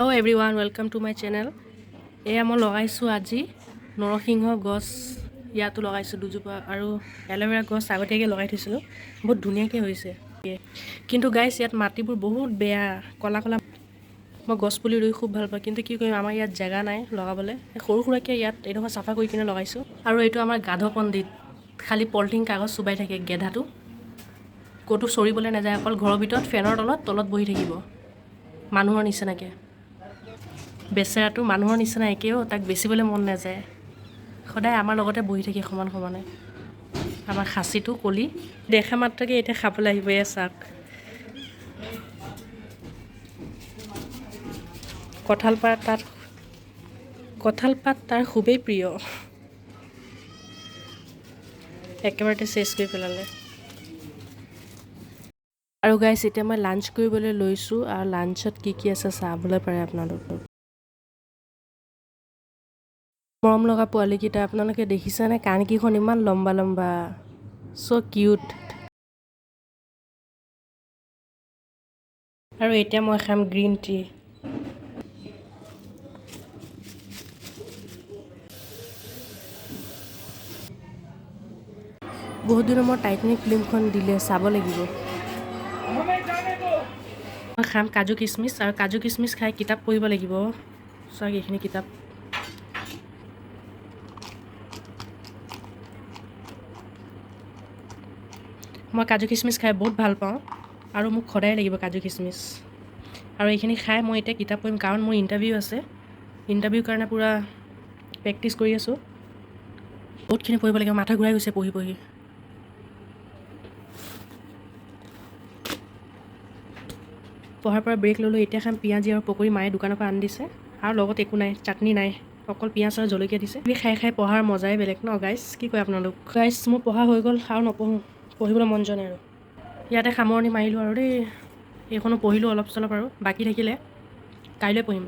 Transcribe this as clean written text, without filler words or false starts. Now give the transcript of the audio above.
Hello everyone, welcome to my channel. এয়া মই লগাইছোঁ আজি নৰসিংহ গছ, ইয়াতো লগাইছোঁ দুজোপা, আৰু এল'ভেৰা গছ আগতীয়াকৈ লগাই থৈছিলোঁ, বহুত ধুনীয়াকৈ হৈছে। কিন্তু গাইছ, ইয়াত মাটিবোৰ বহুত বেয়া, ক'লা ক'লা। মই গছ পুলি ৰুই খুব ভাল পাওঁ, কিন্তু কি কৰিম, আমাৰ ইয়াত জেগা নাই লগাবলৈ। সৰু সুৰাকৈ ইয়াত এইডোখৰ চাফা কৰি কিনে লগাইছোঁ। আৰু এইটো আমাৰ গাধ পণ্ডিত, খালী পলিথিন কাগজ চোবাই থাকে গেধাটো, ক'তো চৰিবলৈ নাযায়, অকল ঘৰৰ ভিতৰত ফেনৰ তলত বহি থাকিব মানুহৰ নিচিনাকৈ। বেচেৰাটো মানুহৰ নিচিনা একেও, তাক বেচিবলৈ মন নাযায়, সদায় আমাৰ লগতে বহি থাকে সমান সমানে। আমাৰ খাচীটো কলি দেখা মাত্ৰকে এতিয়া খাবলৈ আহিব। এয়া চাওক, কঁঠাল পাত তাত, কঁঠাল পাত তাৰ খুবেই প্ৰিয়, একেবাৰতে চেচ কৰি পেলালে। আৰু গাইছ, এতিয়া মই লাঞ্চ কৰিবলৈ লৈছোঁ, আৰু লাঞ্চত কি কি আছে চাবলৈ পাৰে আপোনালোক। মৰম লগা পোৱালিকেইটা আপোনালোকে দেখিছেনে? কাণকেইখন ইমান লম্বা লম্বা, চ' কিউট। আৰু এতিয়া মই খাম গ্ৰীণ টি। বহুত দিনৰ মই টাইটেনিক ফিল্মখন দিলে, চাব লাগিব। মই খাম কাজু কিচমিচ, আৰু কাজু কিচমিচ খাই কিতাপ পঢ়িব লাগিব। চাওক এইখিনি কিতাপ। মই কাজু কিচমিচ খাই বহুত ভাল পাওঁ, আৰু মোক সদায় লাগিব কাজু কিচমিচ। আৰু এইখিনি খাই মই এতিয়া কিতাপ পঢ়িম, কাৰণ মোৰ ইণ্টাৰভিউ আছে। ইণ্টাৰভিউৰ কাৰণে পূৰা প্ৰেক্টিছ কৰি আছোঁ। বহুতখিনি পঢ়িব লাগিব, মাথা ঘূৰাই গৈছে পঢ়ি পঢ়ি। পঢ়াৰ পৰা ব্ৰেক ল'লোঁ। এতিয়া খাম পিঁয়াজি আৰু পকৰি, মায়ে দোকানৰ পৰা আনি দিছে। আৰু লগত একো নাই, চাটনি নাই, অকল পিঁয়াজ আৰু জলকীয়া দিছে। খাই খাই পঢ়াৰ মজাই বেলেগ ন গাইছ? কি কয় আপোনালোক? গাইছ, মোৰ পঢ়া হৈ গ'ল, আৰু নপঢ়োঁ, পঢ়িবলৈ মন যোৱা নাই। আৰু ইয়াতে সামৰণি মাৰিলোঁ আৰু দেই। এইখনো পঢ়িলোঁ অলপ চলপ, আৰু বাকী থাকিলে কাইলৈ পঢ়িম।